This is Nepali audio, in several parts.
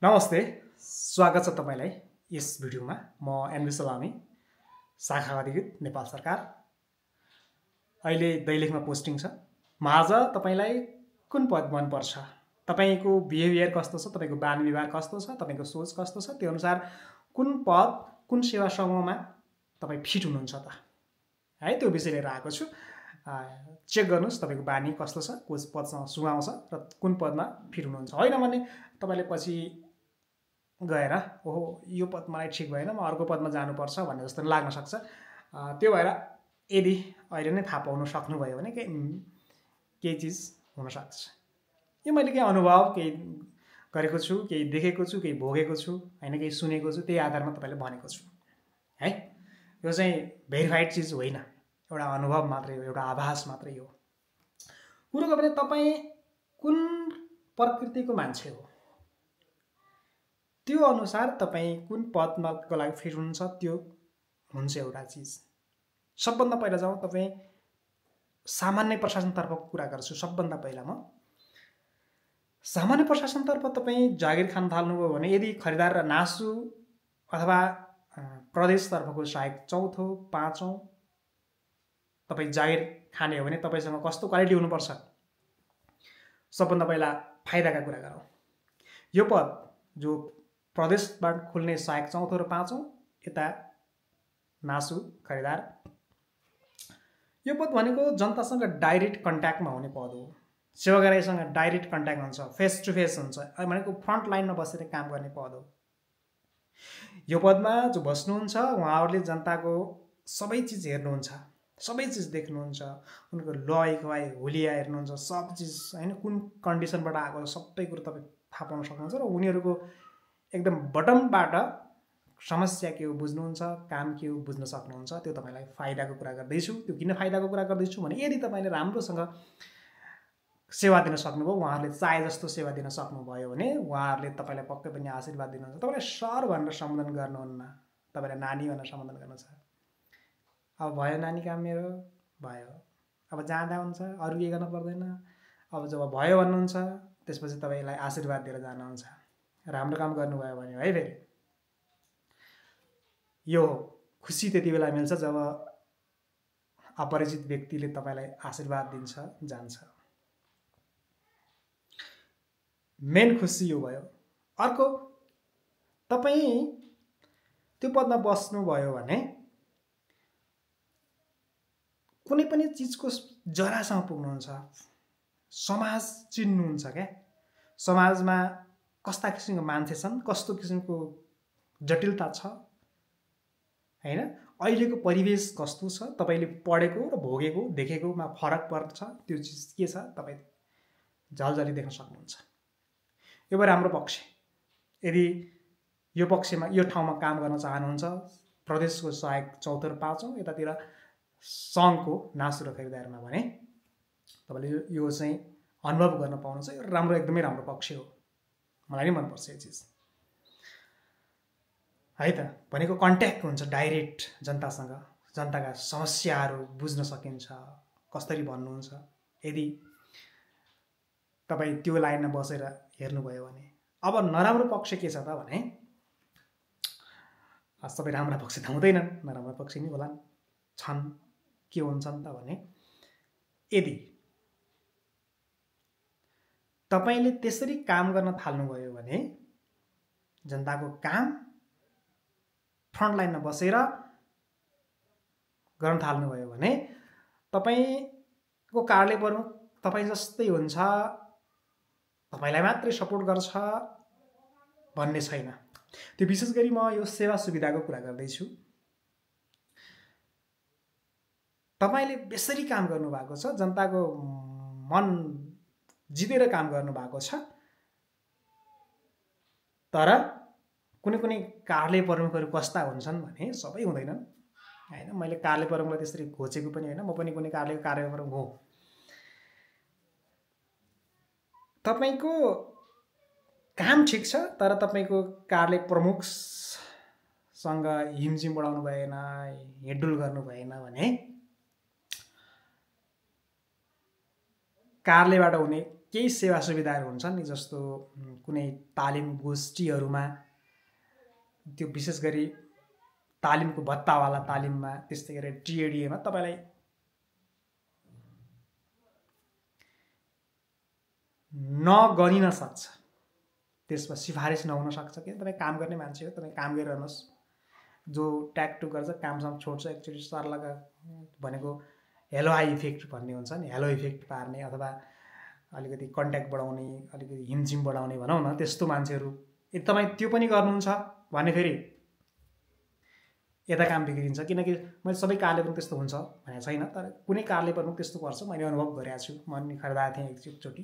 नमस्ते, स्वागत छ तपाईलाई यस भिडियोमा। म एनबी सलामी, शाखा अधिकृत नेपाल सरकार। अहिले दैलेखमा पोस्टिङ छ। म आज तपाईलाई कुन पद मन पर्छ, तपाईको बिहेभियर कस्तो छ, तपाईको बानी व्यवहार कस्तो छ, तपाईको सोच कस्तो छ, त्यो अनुसार कुन पद कुन सेवा समूहमा तपाई फिट हुनुहुन्छ त है, त्यो विषय लिएर आएको छु। चेक गर्नुस् तपाईको बानी कस्तो छ, कुन पदसँग सुहाउँछ र कुन पदमा फिट हुनुहुन्छ। हैन भने तपाईले पछि गएर ओहो यो पद मलाई ठिक भएन, म अर्को पदमा जानुपर्छ भन्ने जस्तो लाग्न सक्छ। त्यो भएर यदि अहिले नै थाहा पाउन सक्नुभयो भने केही चिज हुन सक्छ। यो मैले केही अनुभव केही गरेको छु, केही देखेको छु, केही भोगेको छु, हैन केही सुनेको छु, त्यही आधारमा तपाईलाई भनेको छु है। यो चाहिँ भेरिफाइड चिज होइन, एउटा अनुभव मात्रै हो, एउटा आभास मात्रै हो। कुरो के भने तपाई कुन प्रकृतिको मान्छे हो, त्यो अनुसार तपाई कुन पदको लागि फिट हुनुहुन्छ, त्यो हुन्छ एउटा चिज। सबभन्दा पहिला जाउँ, तपाई सामान्य प्रशासनतर्फ कुरा गर्छु। सबभन्दा पहिला म सामान्य प्रशासनतर्फ तपाई जागिर खान थाल्नुभयो भने, यदि खरिदार र नासु अथवा प्रदेशतर्फको सहायक चौथो पाँचौं तपाई जागिर खाने हो भने तपाईसँग कस्तो क्वालिटी हुनुपर्छ। सबभन्दा पहिला फाइदाका कुरा गरौँ। यो पद जो प्रदेशबाट खुल्ने सहायक चौथो र पाँचौं, यता नासु खरिदार, यो पद भनेको जनतासँग डाइरेक्ट कन्ट्याक्टमा हुने पद हो। सेवाग्राहीसँग डाइरेक्ट कन्ट्याक्ट हुन्छ, फेस टु फेस हुन्छ, भनेको फ्रन्ट लाइनमा बसेर काम गर्ने पद हो। यो पदमा जो बस्नुहुन्छ उहाँहरूले जनताको सबै चिज हेर्नुहुन्छ, सबै चिज देख्नुहुन्छ, उनको लय खवाई हुलिया हेर्नुहुन्छ, सब चिज हैन कुन कन्डिसनबाट आएको सबै कुरो तपाईँ थाहा पाउन सक्नुहुन्छ र उनीहरूको एकदम बटमबाट समस्या के हो बुझ्नुहुन्छ, काम के हो बुझ्न सक्नुहुन्छ। त्यो तपाईलाई फाइदाको कुरा गर्दैछु। त्यो किन फाइदाको कुरा गर्दैछु भने, यदि तपाईले राम्रोसँग सेवा दिन सक्नुभयो, उहाँहरूले चाहे जस्तो सेवा दिन सक्नुभयो भने उहाँहरूले तपाईलाई पक्कै पनि आशीर्वाद दिनुहुन्छ। तपाईलाई सर भनेर सम्बोधन गर्नुहुन्न, तपाईलाई नानी भनेर सम्बोधन गर्नु छ। अब भयो नानी काम मेरो, भयो, अब जाँदा हुन्छ, अरू के गर्न पर्दैन। अब जब भयो भन्नुहुन्छ त्यसपछि तपाईलाई आशीर्वाद दिएर जानुहुन्छ। राम्रो काम गर्नुभयो भने है। फेरि यो खुसी त्यति बेला मिल्छ जब अपरिचित व्यक्तिले तपाईलाई आशीर्वाद दिन्छ, जान्छ। मेन खुसी यो भयो। अर्को, तपाई त्यो पदमा बस्नुभयो भने कुनै पनि चिजको जरासँग पुग्नुहुन्छ, समाज चिन्नुहुन्छ क्या। समाजमा कस्ता किसिमको मान्छे छन्, कस्तो किसिमको जटिलता छ हैन, अहिलेको परिवेश कस्तो छ, तपाईले पढेको र भोगेको देखेकोमा फरक पर्छ। त्यो चिज के छ तपाई झलझली देख्न सक्नुहुन्छ। यो भयो राम्रो पक्ष। यदि यो पक्षमा यो ठाउँमा काम गर्न चाहनुहुन्छ, प्रदेशको सहायक चौथो र पाँचौं, यतातिर सङ्घको नासु र खरिदारमा भने तपाईले यो चाहिँ अनुभव गर्न पाउनुहुन्छ। यो राम्रो, एकदमै राम्रो पक्ष हो। मलाई नै मनपर्छ यो चिज है त। भनेको कन्ट्याक्ट हुन्छ डाइरेक्ट जनतासँग, जनताका समस्याहरू बुझ्न सकिन्छ, कसरी भन्नुहुन्छ। यदि तपाईँ त्यो लाइनमा बसेर हेर्नुभयो भने। अब नराम्रो पक्ष के छ त भने, सबै राम्रा पक्ष त हुँदैनन्, नराम्रो पक्ष नि होलान्, छन्। के हुन्छन् त भने, यदि तपाईले त्यसरी काम गर्न थाल्नुभयो भने, जनताको काम फ्रन्ट लाइनमा बसेर गर्न थाल्नुभयो भने तपाईको कार्यालय प्रमुख तपाई जस्तै हुन्छ, तपाईलाई मात्रै सपोर्ट गर्छ भन्ने छैन। त्यो विशेष गरी म यो सेवा सुविधाको कुरा गर्दैछु। तपाईले बेसरी काम गर्नुभएको छ, जनताको मन जितेर काम गर्नुभएको छ, तर कुनै कुनै कार्यालय प्रमुखहरू कस्ता हुन्छन् भने सबै हुँदैनन् हैन। मैले कार्यालय प्रमुखलाई त्यसरी घोचेको पनि होइन, म पनि कुनै कार्यालयको कार्यालय प्रमुख हो। तपाईको काम ठिक छ, तर तपाईको कार्यालय प्रमुखसँग हिमजिम बढाउनु भएन, हिडडुल गर्नु भएन भने कार्यालयबाट हुने केही सेवा सुविधाहरू हुन्छन् नि, जस्तो कुनै तालिम गोष्ठीहरूमा, त्यो विशेष गरी तालिमको भत्तावाला तालिममा, त्यस्तै गरी टिएडिएमा तपाईँलाई नगनिन सक्छ, त्यसमा सिफारिस नहुन सक्छ। किन तपाईँ काम गर्ने मान्छे हो, तपाईँ काम गरिरहनुहोस्। जो ट्याकटुक गर्छ, कामसम्म छोड्छ, एकचोटि सर्लका भनेको हेलो हाई इफेक्ट भन्ने हुन्छ नि, हेलो इफेक्ट पार्ने अथवा अलिकति कन्ट्याक्ट बढाउने, अलिकति हिमझिम बढाउने भनौँ न, त्यस्तो मान्छेहरू यदि तपाईँ त्यो पनि गर्नुहुन्छ भने फेरि यता काम बिग्रिन्छ। किनकि मैले सबै कार्य पनि त्यस्तो हुन्छ भनेको छैन, तर कुनै कार्य प्रमुख त्यस्तो पर्छ, मैले अनुभव गरेको छु। म नि खरिदाएको थिएँ एकचोटि।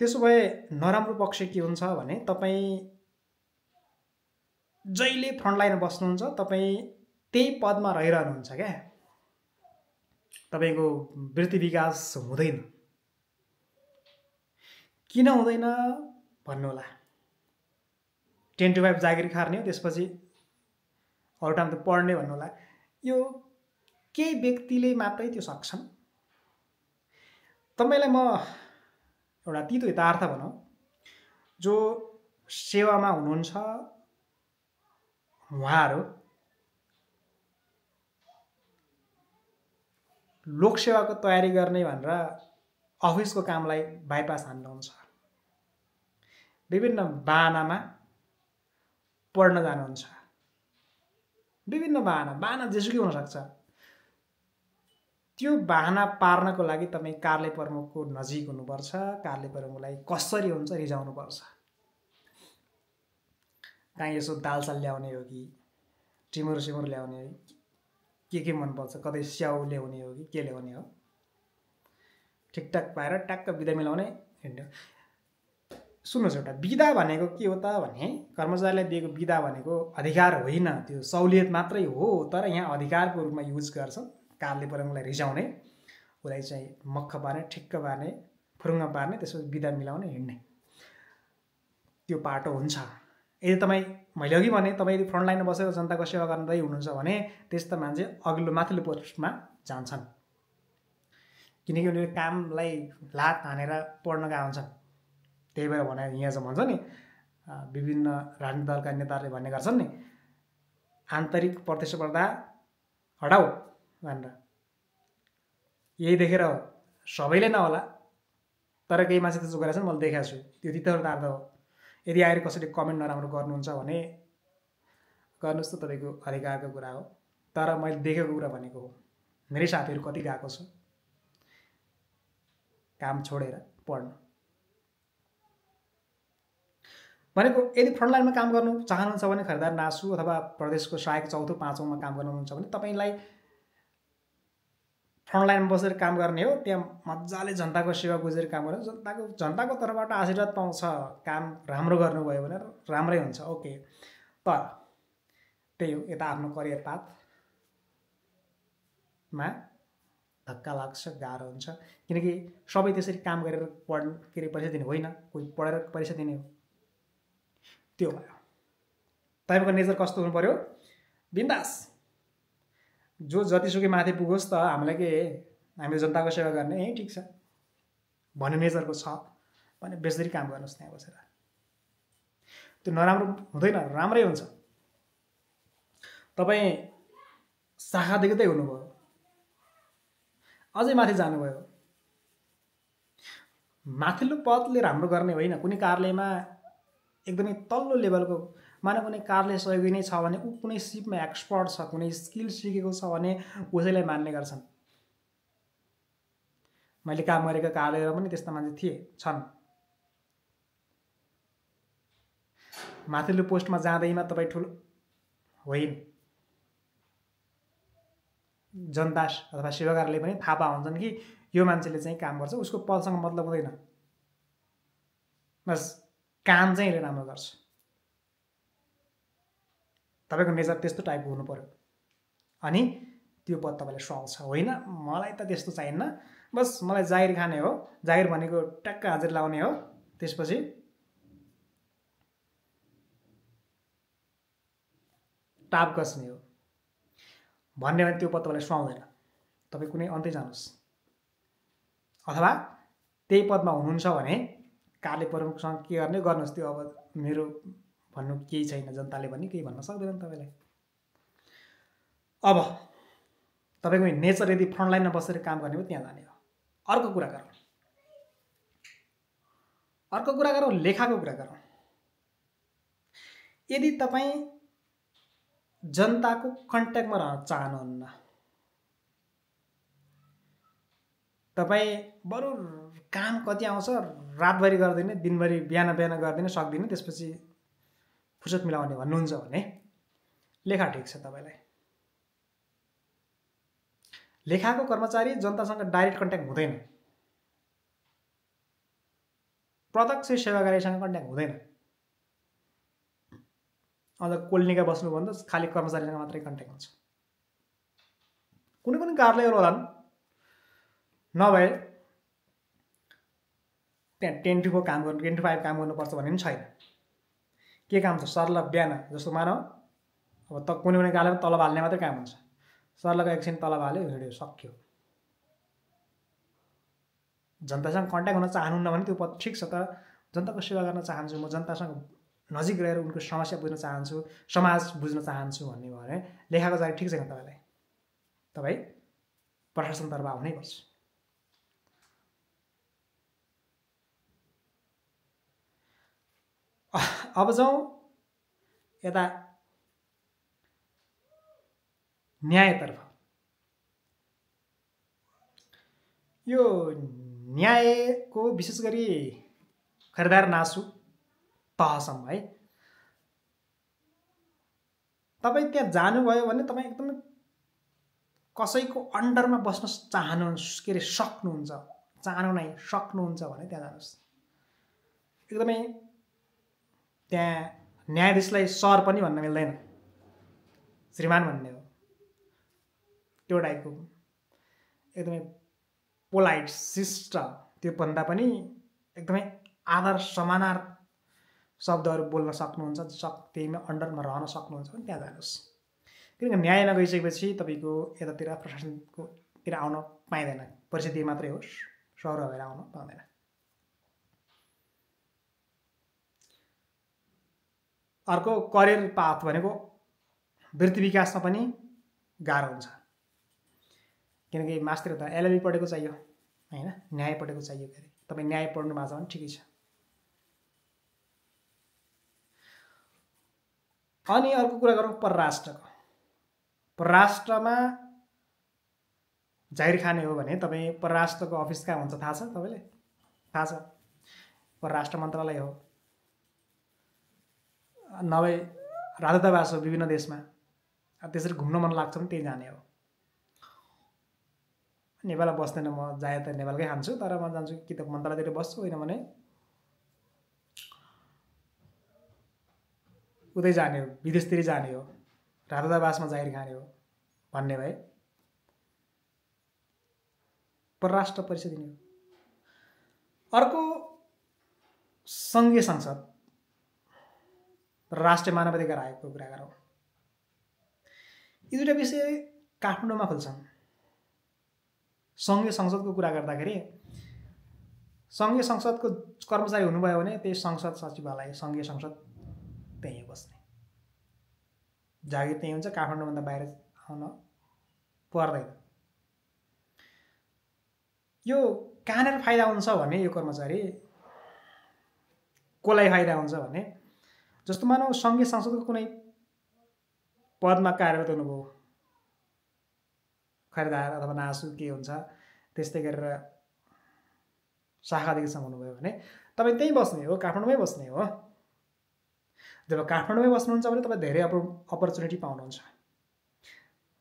त्यसो भए नराम्रो पक्ष के हुन्छ भने तपाईँ जहिले फ्रन्टलाइनमा बस्नुहुन्छ, तपाईँ त्यही पदमा रहिरहनुहुन्छ क्या, तपाईँको वृत्ति विकास हुँदैन। किन हुँदैन भन्नुहोला, 10 to 5 जागिर खार्ने हो, त्यसपछि अरू टाइम त पढ्ने भन्नुहोला। यो केही व्यक्तिले मात्रै त्यो सक्छन्। तपाईँलाई म एउटा तितो यथार्थ भनौँ, जो सेवामा हुनुहुन्छ उहाँहरू लोकसेवाको तयारी गर्ने भनेर अफिसको कामलाई बाइपास हान्नुहुन्छ। विभिन्न बाहनामा पढ्न जानुहुन्छ, विभिन्न बाहना जेसुकै हुनसक्छ। त्यो बाहना पार्नको लागि तपाईँ कार्यालय प्रमुखको नजिक हुनुपर्छ। कार्यालय प्रमुखलाई कसरी हुन्छ रिझाउनुपर्छ। कहीँ यसो दालसाल ल्याउने हो कि टिमुर सिमुर ल्याउने हो कि के मनपर्छ, कतै स्याउ ल्याउने हो कि के ल्याउने हो, ठिकठाक पाएर ट्याक्क बिदा मिलाउने हिँड्यो। सुन्नुहोस्, एउटा बिदा भनेको के हो त भने कर्मचारीलाई दिएको बिदा भनेको अधिकार होइन, त्यो सहुलियत मात्रै हो। तर यहाँ अधिकारको रूपमा युज गर्छ। कार्यालय प्रमुखलाई रिझाउने, उसलाई चाहिँ मक्ख पार्ने, ठिक्क पार्ने, फुरुङ्ग पार्ने, त्यसपछि बिदा मिलाउने हिँड्ने, त्यो पाटो हुन्छ। यदि तपाईँ, मैले अघि भने, तपाईँ यदि फ्रन्टलाइनमा बसेर जनताको सेवा गर्दै हुनुहुन्छ भने त्यस्ता मान्छे अघिल्लो माथिल्लो पोस्टमा जान्छन्। किनकि उनीहरूले कामलाई लात हानेर पढ्न गएको हुन्छन्। त्यही भएर भने यहाँ चाहिँ भन्छ नि, विभिन्न राजनीतिक दलका नेताहरूले भन्ने गर्छन् नि, आन्तरिक प्रतिस्पर्धा हटाऊ भनेर। यही देखेर सबैले नहोला, तर केही मान्छे त्यस्तो गरेका छन्, मैले देखाएको छु। त्यो तितरदार्थ हो। यदि आएर कसैले कमेन्ट नराम्रो गर्नुहुन्छ भने गर्नुहोस्, त तपाईँको अधिकारको कुरा हो। तर मैले देखेको कुरा भनेको हो। मेरै साथीहरू कति गएको छ काम छोडेर पढ्न। भनेको यदि फ्रन्टलाइनमा काम गर्नु चाहनुहुन्छ भने, खरिदार नासु अथवा प्रदेशको सहायक 4औं 5औंमा काम गर्नुहुन्छ भने तपाईँलाई फ्रन्टलाइनमा बसेर काम गर्ने हो। त्यहाँ मजाले जनताको सेवा बुझेर काम गर्नु, जनताको तर्फबाट आशीर्वाद पाउँछ। काम राम्रो गर्नुभयो भने राम्रै हुन्छ, ओके। तर त्यही हो, यता आफ्नो करियर पाथमा धक्का लाग्छ, गाह्रो हुन्छ। किनकि सबै त्यसरी काम गरेर के अरे परीक्षा दिने होइन, कोही पढेर परीक्षा दिने हो। त्यो भयो। तपाईँको नेचर कस्तो हुनु पर्यो? बिन्दास। जो जतिसुकै माथि पुगोस् त, हामीलाई के, हामीले जनताको सेवा गर्ने, ठिक छ भन्ने नेचरको छ भने बेसरी काम गर्नुहोस् त्यहाँ बसेर। त्यो नराम्रो हुँदैन, राम्रै हुन्छ। तपाईँ शाखा देख्दै हुनुभयो, अझै माथि जानुभयो। माथिल्लो पदले राम्रो गर्ने होइन। कुनै कार्यालयमा एकदमै तल्लो लेभलको, माने कुनै कार्यालय सहयोगी नै छ भने ऊ कुनै सिपमा एक्सपर्ट छ, कुनै स्किल सिकेको छ भने उसैलाई मान्ने गर्छन्। मैले काम गरेको कार्यालयमा पनि त्यस्ता मान्छे छन्। माथिल्लो पोस्टमा जाँदैमा तपाईँ ठुलो होइन, जनता अथवा सेवागारले पनि थाहा पाउँछन् कि यो मान्छेले चाहिँ काम गर्छ, उसको पदसँग मतलब हुँदैन, बस काम चाहिँ यसले राम्रो गर्छ। तपाईँको नेचर त्यस्तो टाइपको हुनु पर्यो, अनि त्यो पद तपाईँलाई सुहाउँछ। होइन मलाई त त्यस्तो चाहिन्न, बस मलाई जागिर खाने हो, जागिर भनेको ट्याक्क हाजिर लाउने हो, त्यसपछि टाप कस्ने हो भन्ने भने त्यो पद तपाईँलाई सुहाउँदैन। तपाईँ कुनै अन्तै जानुहोस्, अथवा त्यही पदमा हुनुहुन्छ भने कार्य प्रमुखसँग के गर्ने गर्नुहोस्, त्यो अब मेरो भन्नु केही छैन, जनताले पनि केही भन्न सक्दैन तपाईँलाई। अब तपाईँको नेचर यदि फ्रन्टलाइनमा बसेर काम गर्ने हो त्यहाँ जाने हो। अर्को कुरा गरौँ, लेखाको कुरा गरौँ। यदि तपाईँ जनताको कन्ट्याक्टमा रहन चाहनुहुन्न, तपाईँ बरु काम कति आउँछ रातभरि गर्दैन, दिनभरि बिहान गर्दैन, सक्दिनँ, त्यसपछि फुर्सद मिलाउने भन्नुहुन्छ भने लेखा ठिक छ तपाईँलाई। लेखाको कर्मचारी जनतासँग डाइरेक्ट कन्ट्याक्ट हुँदैन, प्रत्यक्ष सेवाकारीसँग कन्ट्याक्ट हुँदैन। अझ कोल्निका बस्नुभन्दा खालि कर्मचारीसँग मात्रै कन्ट्याक्ट हुन्छ। कुनै कार्यालयहरू होलान्, नभए त्यहाँ 10 to 4 काम गर्नु, 10 to 5 काम गर्नुपर्छ भन्ने पनि छैन। के काम छ, सरल बिहान जस्तो मानौ अब त कुनै कार्यालयमा तलब हाल्ने मात्रै काम हुन्छ, सरलको एकछिन तलब हाल्यो, हिँड्यो, सक्यो। जनतासँग कन्ट्याक्ट हुन चाहनुहुन्न भने त्यो पद ठिक छ, तर जनताको सेवा गर्न चाहन्छु, म जनतासँग नजिक रहेर उनको समस्या बुझ्न चाहन्छु, समाज बुझ्न चाहन्छु भन्ने भयो भने लेखाको जारी ठिक छैन तपाईँलाई। तपाईँ प्रशासनतर्फ आउनै पर्छ। अब जाउँ यता न्यायतर्फ। यो न्यायको विशेष गरी खरिदार नासु तहसम्म है, तपाईँ त्यहाँ जानुभयो भने तपाईँ एकदमै कसैको अन्डरमा बस्न सक्नुहुन्छ भने त्यहाँ जानुहोस्। एकदमै त्यहाँ न्यायाधीशलाई सर पनि भन्न मिल्दैन, श्रीमान भन्ने हो। त्यो टाइपको एकदमै पोलाइट शिष्ट, त्यो भन्दा पनि एकदमै आदर समानार शब्दहरू बोल्न सक्नुहुन्छ, त्यहीमा अन्डरमा रहन सक्नुहुन्छ भने त्यहाँ जानुहोस्। किनकि न्यायमा गइसकेपछि तपाईँको यतातिर प्रशासनकोतिर आउन पाइँदैन, परिस्थिति मात्रै होस्, सर भएर आउन पाउँदैन। अर्को करियर पाथ भनेको वृत्ति विकासमा पनि गाह्रो हुन्छ, किनकि मास्टर त LLB पढेको चाहियो हैन, न्याय पढेको चाहियो। तपाईँ न्याय पढ्नु भएको छ भने ठिकै छ। अनि अर्को कुरा गरौँ परराष्ट्रको। परराष्ट्रमा जागिर खाने हो भने तपाईँ परराष्ट्रको अफिस कहाँ हुन्छ थाहा छ तपाईँलाई? थाहा छ, परराष्ट्र मन्त्रालय हो, नभए राजदूतावास हो विभिन्न देशमा। त्यसरी घुम्न मन लाग्छ भने त्यही जाने हो। नेपालमा बस्दैन, म जाए त नेपालकै खान्छु, तर म जान्छु कि त मन्त्रालयतिर बस्छु, होइन भने उतै जाने हो, विदेशतिर जाने हो, राजदूतावासमा जागिर खाने हो भन्ने भए परराष्ट्र परिषद दिने हो। अर्को सङ्घीय संसद, राष्ट्रिय मानवाधिकार आयोगको कुरा गरौँ। यी दुईटा विषय काठमाडौँमा खुल्छन्। सङ्घीय संसदको कुरा गर्दाखेरि सङ्घीय संसदको कर्मचारी हुनुभयो भने त्यही संसद सचिवालय, सङ्घीय संसद त्यहीँ बस्ने, जागिर त्यहीँ हुन्छ, काठमाडौँभन्दा बाहिर आउन पर्दैन। यो कहाँनिर फाइदा हुन्छ भने यो कर्मचारी कसलाई फाइदा हुन्छ भने, जस्तो मानौ सङ्घीय संसदको कुनै पदमा कार्यरत हुनुभयो, खरिदार अथवा नासु के हुन्छ, त्यस्तै गरेर शाखा अध्यक्षसँग हुनुभयो भने तपाईँ त्यहीँ बस्ने हो, काठमाडौँमै बस्ने हो। जब काठमाडौँमै बस्नुहुन्छ भने तपाईँ धेरै अपर्च्युनिटी पाउनुहुन्छ।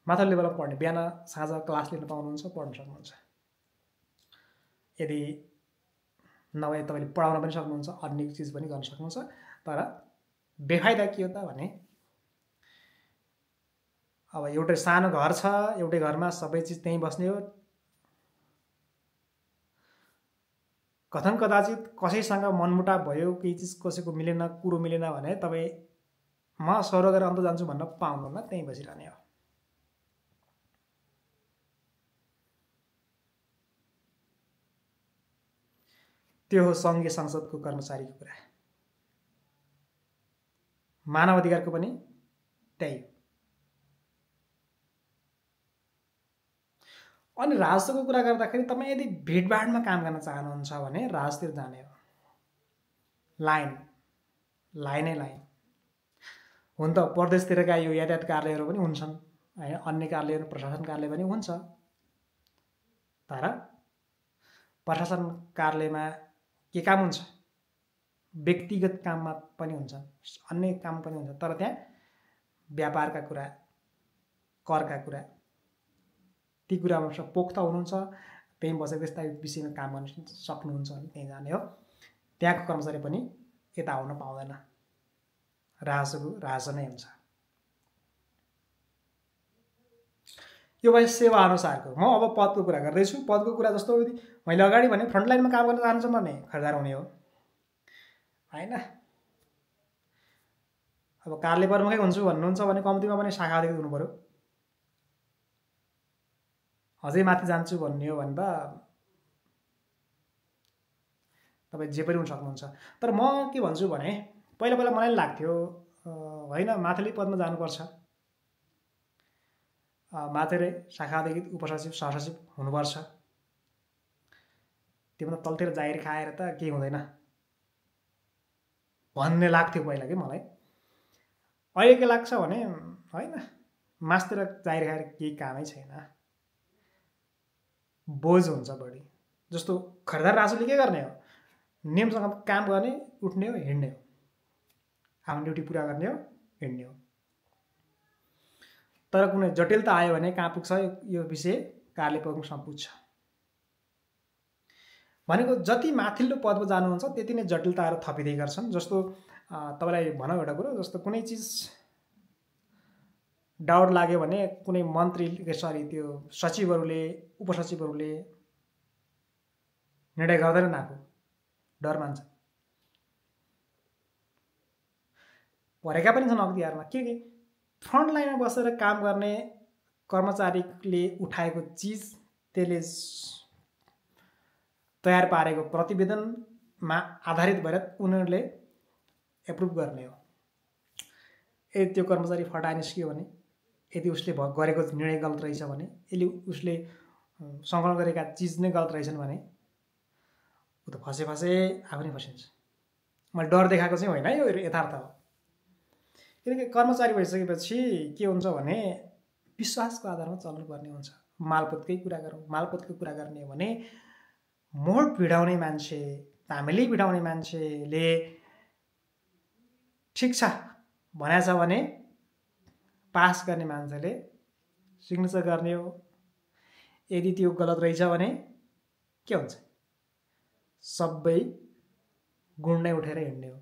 माथिल्लो लेभलमा पढ्ने, बिहान साँझ क्लास लिन पाउनुहुन्छ, पढ्न सक्नुहुन्छ। यदि नभए तपाईँले पढाउन पनि सक्नुहुन्छ, अन्य चिज पनि गर्न सक्नुहुन्छ। तर बेफाइदा के हो त भने, अब एउटै सानो घर छ, एउटै घरमा सबै चिज त्यहीँ बस्ने हो, कथन कदाचित कसैसँग मनमुटाव भयो, केही चिज कसैको मिलेन, कुरो मिलेन भने तपाईँ म सरो गरेर अन्त जान्छु भन्न पाउनुहुन्न, त्यहीँ बसिरहने हो। त्यो हो सङ्घीय संसदको कर्मचारीको कुरा। मानव अधिकारको पनि त्यही हो। अनि राजस्वको कुरा गर्दाखेरि तपाईँ यदि भिडभाडमा काम गर्न चाहनुहुन्छ भने राजस्वतिर जाने हो। लाइनै लाइन हुन त प्रदेशतिरका यो यातायात कार्यालयहरू पनि हुन्छन् होइन, अन्य कार्यालयहरू प्रशासन कार्यालय पनि हुन्छ, तर प्रशासन कार्यालयमा के काम हुन्छ? व्यक्तिगत काममा पनि हुन्छ, अन्य काम पनि हुन्छ, तर त्यहाँ व्यापारका कुरा, करका कुरा, ती कुरामा पोख्त हुनुहुन्छ, त्यहीँ बसेर त्यस्ता विषयमा काम गर्न सक्नुहुन्छ भने त्यहीँ जाने हो। त्यहाँको कर्मचारी पनि यता आउन पाउँदैन, राजस्व नै हुन्छ। यो भयो सेवा अनुसारको। म अब पदको कुरा गर्दैछु। पदको कुरा जस्तो मैले अगाडि भने फ्रन्टलाइनमा काम गर्न चाहनुहुन्छ भने खरिदार हुने हो होइन। अब कार्यालय प्रमुखै हुन्छु भन्नुहुन्छ भने कम्तीमा पनि शाखा अधिकृत हुनु पर्यो। अझै माथि जान्छु भन्ने हो भने त तपाईँ जे पनि हुन सक्नुहुन्छ। तर म के भन्छु भने पहिला पहिला मलाई लाग्थ्यो होइन माथिल्लो पदमा जानुपर्छ, माथिल्लो शाखा अधिकृत, उपसचिव, सहसचिव हुनुपर्छ, त्योभन्दा तलतिर जाहिर खाएर त केही हुँदैन भन्ने लाग्थ्यो पहिला कि मलाई। अहिले के लाग्छ भने होइन, मासतिर जाहिर खाएर केही कामै छैन, बोझ हुन्छ बढी। जस्तो खरिदार राजुले के गर्ने हो? नियमसँग काम गर्ने, उठ्ने हो, हिँड्ने हो, आफ्नो ड्युटी पुरा गर्ने हो, हिँड्ने हो। तर कुनै जटिलता आयो भने कहाँ पुग्छ यो विषय? कार्यालय प्रमुखसँग पुग्छ। भनेको जति माथिल्लो पदमा जानुहुन्छ त्यति नै जटिलताहरू थपिँदै गर्छन्। जस्तो तपाईँलाई भनौँ एउटा कुरो, जस्तो कुनै चिज डाउट लाग्यो भने कुनै मन्त्री त्यो सचिवहरूले, उपसचिवहरूले निर्णय गर्दैनन्, आफू डर मान्छ। परेका पनि छन् अख्तियारमा। के फ्रन्ट लाइनमा बसेर काम गर्ने कर्मचारीले उठाएको चिज, त्यसले तयार पारेको प्रतिवेदनमा आधारित भएर उनीहरूले एप्रुभ गर्ने हो। यदि त्यो कर्मचारी फटाए निस्कियो भने, यदि उसले गरेको निर्णय गलत रहेछ भने, यदि उसले सङ्कलन गरेका चिज नै गलत रहेछन् भने ऊ त फसे आफू नै फसिन्छ। मैले डर देखाएको चाहिँ होइन, यो यथार्थ हो। किनकि कर्मचारी भइसकेपछि के हुन्छ भने विश्वासको आधारमा चल्नुपर्ने हुन्छ। मालपोतकै कुरा गरौँ, मालपोतको कुरा गर्ने हो भने मोड भिडाउने मान्छे, तामेली भिडाउने मान्छेले ठिक छ भनेछ भने पास गर्ने मान्छेले सिग्नेचर गर्ने हो। यदि त्यो गलत रहेछ भने के हुन्छ? सबै गुण नै उठेर हिँड्ने हो।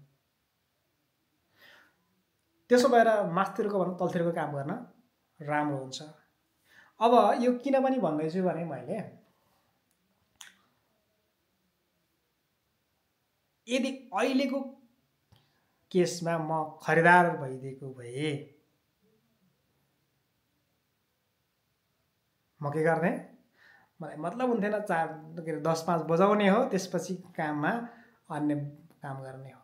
त्यसो भएर मास्तिरको भन्दा तलतिरको काम गर्न राम्रो हुन्छ। अब यो किन पनि भन्दैछु भने मैले यदि अहिलेको केसमा म खरिदार भइदिएको भए म के गर्ने? मलाई मतलब हुन्थेन 10-5 बजाउने हो, त्यसपछि काममा अन्य काम गर्ने हो।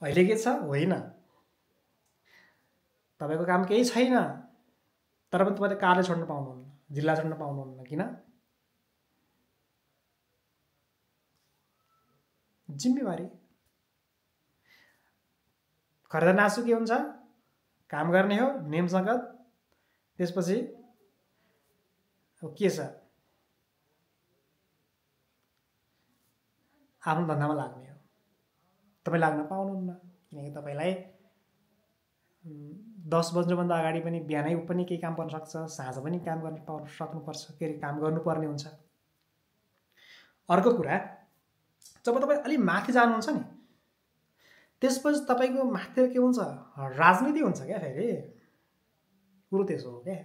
अहिले के छ? होइन, तपाईँको काम केही छैन, तर पनि तपाईँले कार्य छोड्न पाउनुहुन्न, जिल्ला छोड्न पाउनुहुन्न। किन? जिम्मेवारी। खरिदार नासु के हुन्छ? काम गर्ने हो, नियमसँग, त्यसपछि के छ? आफ्नो धन्दामा लाग्ने हो। तपाईँ लाग्न पाउनुहुन्न, किनकि तपाईँलाई 10 बज्नुभन्दा अगाडि पनि बिहानै पनि केही काम पर्न सक्छ, साँझ पनि काम गर्न सक्नुपर्छ, काम गर्नुपर्ने हुन्छ। अर्को कुरा, जब तपाईँ अलि माथि जानुहुन्छ नि, त्यसपछि तपाईँको माथि के हुन्छ? राजनीति हुन्छ क्या। फेरि कुरो त्यसो हो क्या।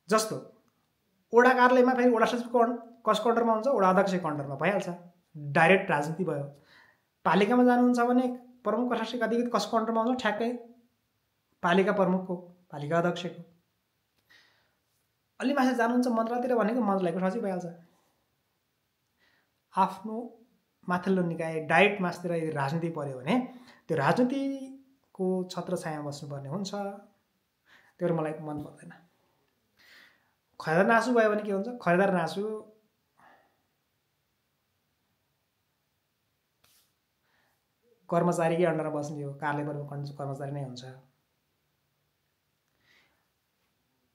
जस्तो वडा कार्यालयमा फेरि वडा सचिवको कसको अन्डरमा हुन्छ? वडा अध्यक्षको अन्डरमा भइहाल्छ, डाइरेक्ट राजनीति भयो। पालिकामा जानुहुन्छ भने प्रमुख प्रशासनिक अधिकृत कसको अन्डरमा हुन्छ? ठ्याक्कै पालिका प्रमुखको, पालिका अध्यक्षको। अलि माथि जानुहुन्छ मन्त्रालयतिर भनेको मन्त्रालयको सचिव भइहाल्छ। आफ्नो माथिल्लो निकाय डाइट मासतिर यदि राजनीति पर्यो भने त्यो राजनीतिको छत्रछायामा बस्नुपर्ने हुन्छ। त्यो मलाई मन पर्दैन। खरिदार नासु भयो भने के हुन्छ? खरिदार नासु कर्मचारीकै अन्डरमा बस्ने हो, कार्यालयमा कर्मचारी नै हुन्छ।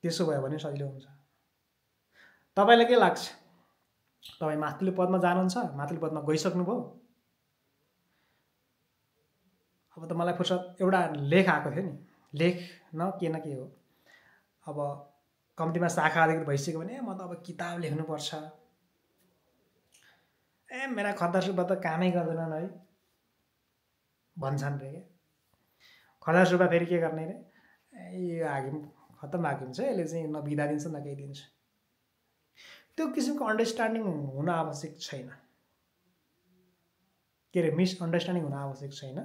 त्यसो भयो भने सजिलो हुन्छ। तपाईलाई के लाग्छ? तपाई माथिल्लो पदमा जानुहुन्छ, माथिल्लो पदमा गइसक्नुभयो। अब त मलाई फुर्सद एउटा लेख आएको थियो नि, लेख न के हो। अब कम्तीमा शाखा अधिकृत भइसक्यो भने म त अब किताब लेख्नुपर्छ। मेरा खरिदार सुब्बा त कामै गर्दैनन् है भन्छन् रे। खरिदार सुब्बा फेरि के गर्ने रे? यो हाकिम खत्तम हाकिम छ, यसले चाहिँ न बिदा दिन्छ न केही दिन्छ। त्यो किसिमको अन्डरस्ट्यान्डिङ हुन आवश्यक छैन। के अरे मिसअन्डरस्ट्यान्डिङ हुन आवश्यक छैन।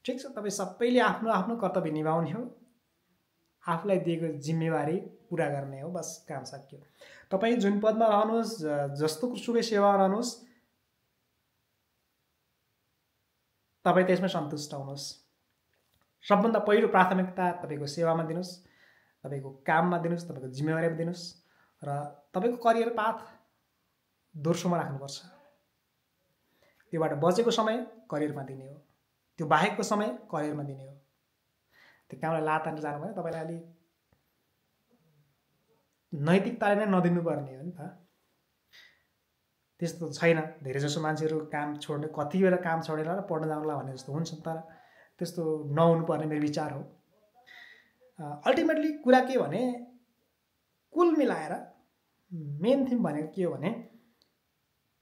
ठिक छ, तपाईँ सबैले आफ्नो आफ्नो कर्तव्य निभाउने हो, आफूलाई दिएको जिम्मेवारी पुरा गर्ने हो, बस काम सकियो। तपाईँ जुन पदमा रहनुहोस्, जस्तो सुकै सेवा रहनुहोस्, तपाईँ त्यसमै सन्तुष्ट हुनुहोस्। सबभन्दा पहिलो प्राथमिकता तपाईँको सेवामा दिनुहोस्, तपाईँको काममा दिनुहोस्, तपाईँको जिम्मेवारीमा दिनुहोस् र तपाईँको करियर पाथ दोस्रोमा राख्नुपर्छ। त्योबाट बचेको समय करियरमा दिने हो, त्यो बाहेकको समय करियरमा दिने हो। त्यो कामलाई लातान जानु भने तपाईँलाई अलि नैतिकताले नै नदिनुपर्ने हो नि त। त्यस्तो छैन। धेरैजसो मान्छेहरू काम छोड्ने, कति बेला काम छोडेर र पढ्न जानुला भन्ने जस्तो हुन्छ, तर त्यस्तो नहुनुपर्ने मेरो विचार हो। अल्टिमेटली कुरा के भने, कुल मिलाएर मेन थिम भनेको के हो भने,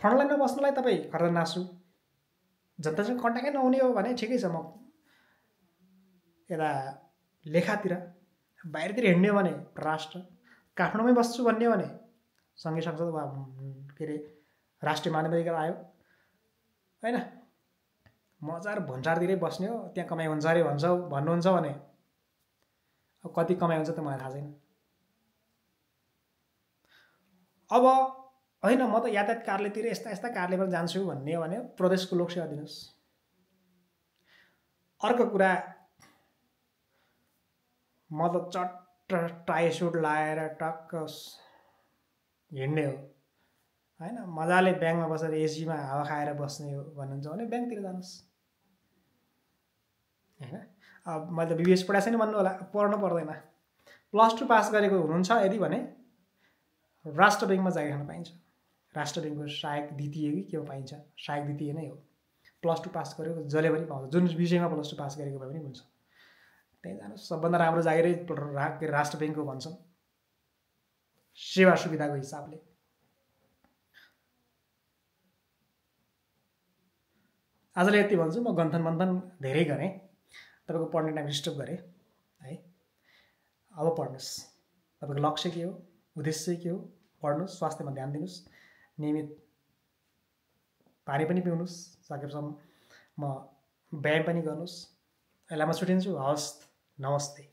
फ्रन्टलाइनमा बस्नलाई तपाईँ खरिदार नासु, जनतासँग कन्ट्याक्टै नहुने हो भने ठिकै छ। म यता लेखातिर बाहिरतिर हिँड्ने हो भने राष्ट्र, काठमाडौँमै बस्छु भन्ने हो भने सङ्घीय संसद वा के अरे राष्ट्रिय मानवाधिकार आयोग होइन, मजार भन्सारतिरै बस्ने हो, त्यहाँ कमाइ हुन्छ अरे भन्नुहुन्छ भने अब कति कमाइ हुन्छ त मलाई थाहा छैन। अब होइन म त यातायात कार्यालयतिर यस्ता कार्यालयमा जान्छु भन्ने हो भने प्रदेशको लोकसेवा दिनुहोस्। अर्को कुरा, म त चट्ट टाई सुट लाएर टक्क हिँड्ने हो होइन, मजाले ब्याङ्कमा बसेर एसीमा हावा खाएर बस्ने हो भन्नुहुन्छ भने ब्याङ्कतिर जानुहोस् होइन। अब मैले त बिबिएस पढाएको छैन भन्नु होला, पढ्नु पर्दैन। +2 पास गरेको हुनुहुन्छ यदि भने राष्ट्र ब्याङ्कमा जागिर खान पाइन्छ। राष्ट्र ब्याङ्कको सहायक द्वितीय कि के पाइन्छ, सहायक द्वितीय नै हो। +2 पास गरेको जसले पनि पाउँछ, जुन विषयमा +2 पास गरेको भए पनि हुन्छ। त्यहीँ जानुहोस्। सबभन्दा राम्रो जागिरै राष्ट्र ब्याङ्कको भन्छन्, सेवा सुविधाको हिसाबले। आजलाई यति भन्छु। म गन्थन मन्थन धेरै गरेँ, तपाईँको पढ्ने टाइम डिस्टर्ब गरेँ है। अब पढ्नुहोस्। तपाईँको लक्ष्य के हो, उद्देश्य के हो, पढ्नुहोस्, स्वास्थ्यमा ध्यान दिनुहोस्, नियमित पानी पनि पिउनुहोस्, सकेसम्म व्यायाम पनि गर्नुहोस्। यसलाई म छुट्टिन्छु। हवस्, नमस्ते।